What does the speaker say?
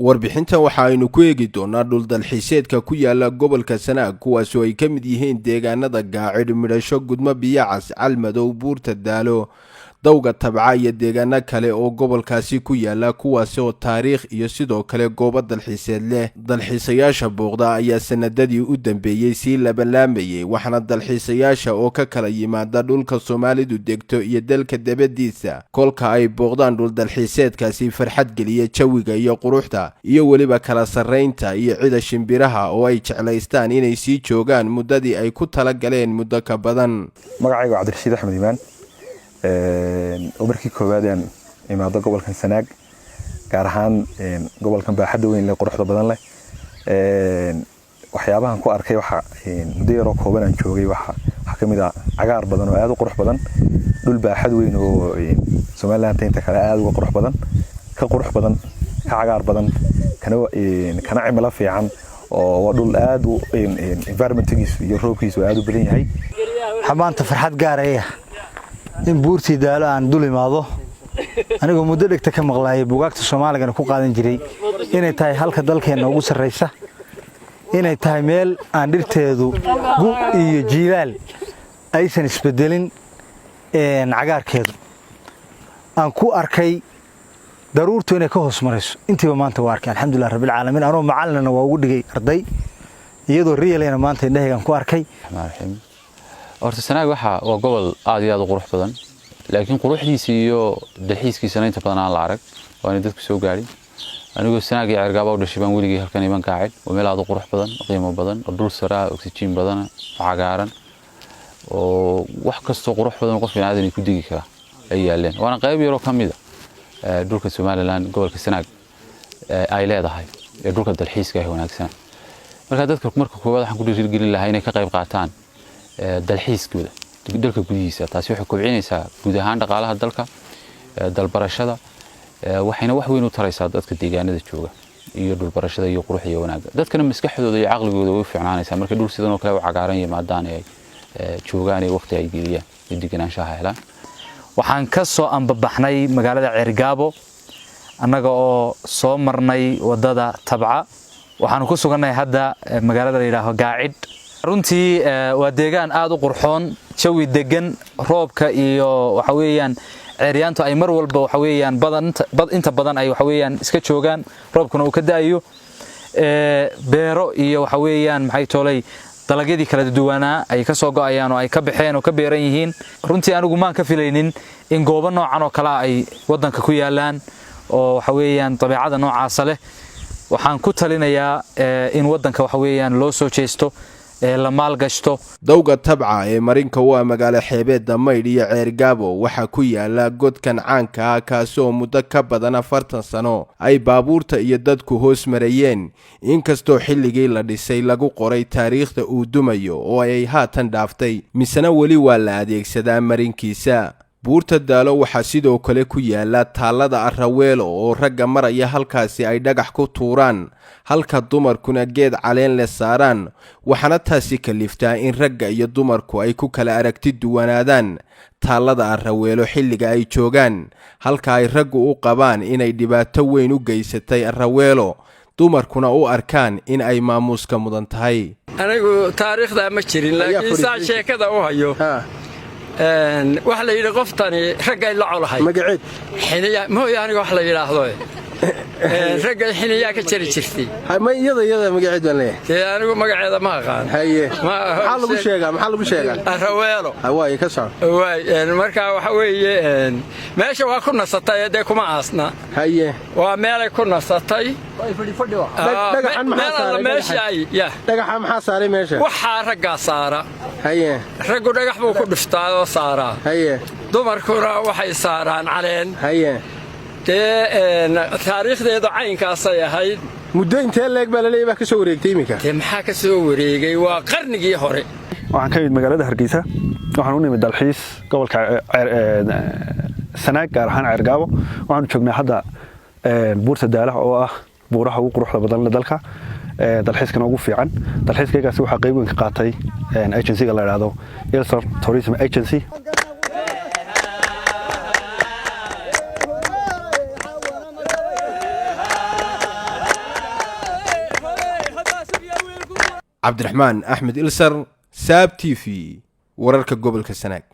Warbixintan waxa aynu ku eegi doonaa dhul dalxiiseedka ku yaala gobolka Sanaag, kuwaasoo ay ka mid yihiin deegaanada Gaacidh, Midhasho, Gudmo, Biyacas, Calmadow, Buurta Daalo, Dawga Tabca iyo deegaano kale oo gobolkaasi ku yaala, kuwaasi oo taariikh iyo sidoo kale goobo dalxiiseed leh. Dalxiisayaasha booqda ayaa sanadadii u dambeeyey sii labalaamayay, waxaana dalxiisayaasha oo ka kala yimaada dhulka Soomaalidu degto iyo dalka debadiisa kolka ay booqdaan dhul dalxiiseedkaasi farxad geliya jawiga iyo quruxda iyo weliba kala sarraynta iyo cida shimbiraha oo ay jeclaystaan inay sii joogaan muddadii ay ku tala galeen muddo ka badan. Magacaygu Cabdirashiid Axmed Iimaan, oo markii koowaad aan imaado gobolkan Sanaag, gaar ahaan gobolkan baaxadda weyn leh, quruxda badan leh. Waxyaabahan ku arkay waxa muddo yaroo kooban aan joogay waxaa ka mid ah cagaar badan oo aad u qurux badan, dhul baaxad weyn oo Somaliland inta kale aad uga qurux badan, ka qurux badan, ka cagaar badan, kana cimilo fiican, oo waa dhul aad u environmentgiisu iyo roobkiisu aad u badan yahay. Waxaa maanta farxad gaaraya in Buurtii Daalo aan dul imaado, anigoo muddo dhegta ka maqlaayay, buugaagta Soomaaligana ku qaadan jiray, inay tahay halka dalkeenna ugu sarraysa, inay tahay meel aan dhirteedu gu iyo jiilaal aysan isbedelin cagaarkeedu. Aan ku arkay daruurtu inay ka hoos marayso. Intiiba maanta waa arkay, alxamdulilah rabbilcaalamiin. Anoo macalinana waa ugu dhigay arday, iyadoo riyalena maanta indhahaygaan ku arkay. Horta Sanaag waa gobol aad iyo aad u qurux badan, laakiin quruxdiisa iyo dalxiiskiisana inta badan aan la arag, waana dadku soo gaadhin. Anigoo Sanaag iyo Ceergaaba u dhashay baan weligii halkan iman Gaacid. Waa meel aad u qurux badan, qiimo badan, oo dhul saraa, oxygen badan, oo cagaaran, oo wax kastoo qurux badan qof bini'aadan ku degi kara ay yaaleen. Waana qayb yaroo ka mid a dhulka Somaliland, gobolka Sanaag ay leedahay ee dhulka dalxiiska ah wanaagsan. Marka dadka marka koowaad waxaan ku dhiirigelin lahaa inay ka qayb qaataan dalxiiskooda dalka gudihiisa. Taasi waxay kobcinaysaa guud ahaan dhaqaalaha dalka, dalbarashada, waxayna wax weyn u taraysaa dadka deegaanada jooga iyo dhulbarashada iyo quruxda iyo wanaagga. Dadkana maskaxdooda iyo caqligooda way u fiicnaanaysaa markay dhul sidan oo kale u cagaaran yimaadaan ee ay joogaan ee waqti ay geliyaan ee deganaanshaha helaan. Waxaan ka soo ambabaxnay magaalada Ceergaabo, annaga oo soo marnay wadada Tabca. Waxaanu ku sugannahay hadda magaalada la yidhaaho Gaacidh. Runtii waa deegaan aada u qurxoon, jawi degan, roobka iyo waxa weeyaan ceeryaantu ay mar walba waxa weeyaan badan, inta badan ay waxa weeyaan iska joogaan, roobkuna uu ka da'ayo. Beero iyo waxa weeyaan maxay toolay dalagyadii kala duwanaa ay ka soo go'ayaan oo ay ka baxeen oo ka beeran yihiin. Runtii anigu maan ka filaynin in goobo noocan oo kale ay waddanka ku yaalaan oo waxa weeyaan dabeecada noocaasa leh. Waxaan ku talinayaa in waddanka waxa weeyaan loo soo jeesto, la maalgashto. Dowga Tabca ee marinka u ah magaalo xeebeedda Maydh iyo Ceergaabo waxaa ku yaala godkan caanka ah, kaasi oo muddo ka badan 40 sano ay baabuurta iyo dadku hoos marayeen, inkastoo xilligii la dhisay lagu qoray taariikhda uu dumayo oo ay haatan dhaaftay, misena weli waa la adeegsadaa marinkiisa. Buurta Daalo waxaa sidoo kale ku yaala taallada Araweelo, oo ragga maraya halkaasi ay dhagax ku tuuraan, halka dumarkuna geed caleen leh saaraan. Waxaana taasi kaliftaa in ragga iyo dumarku ay ku kala aragti duwanaadaan taallada Araweelo xilliga ay joogaan, halka ay raggu u qabaan inay dhibaato weyn u geysatay Araweelo, dumarkuna u arkaan in ay maamuuska mudan tahay. Anigu taariikhdaa ma jirin, laakiin saa sheekada u hayo, waxa la yidhi qoftani raggay la colahay. Magaceed? Xiniya mooy, aniga wax la yidhaahdo raggay xiniyaa ka jari jirtay. Ma iyada magaceed baan leeyahay. Dee anigu magaceeda ma aqaan. Haye, maxaa lagu sheegaa? Maxaa lagu sheegaa? Araweelo. Waay, ka soco. Waay, marka waxa weeye meesha waa ku nasatay, dee kuma aasna. Waa meelay ku nasatay. Dhagaxan maxaa saaray? Meesha ay ya Dhagaxa maxaa saaray meesha? Waxaa raggaa saara. Raggu dhagax buu ku dhiftaa oo saaraa. Dumarkuna waxay saaraan caleen. Dee taariikhdeedu caynkaasay ahayd. Muddo intee leeg baa laleeyahy baa ka soo wareegtay iminka? Dee maxaa ka soo wareegay? Waa qarnigii hore. Waxaan ka imid magaalada Hargeysa. Waxaan u nimid dalxiis gobolka Sanaag, gaar ahaan Ceergaabo. Waxaanu joognaa hadda Buurta Daalaha, oo ah buuraha ugu quruxda badan dalka, dalxiiskana ugu fiican. Dalxiiskaygaasi waxaa qayb weyn ka qaatay agencyga la idhaahdo Ilsar Tourism Agency. Cabdiraxmaan Axmed Ilsar, Saab TV, wararka gobolka Sanaag.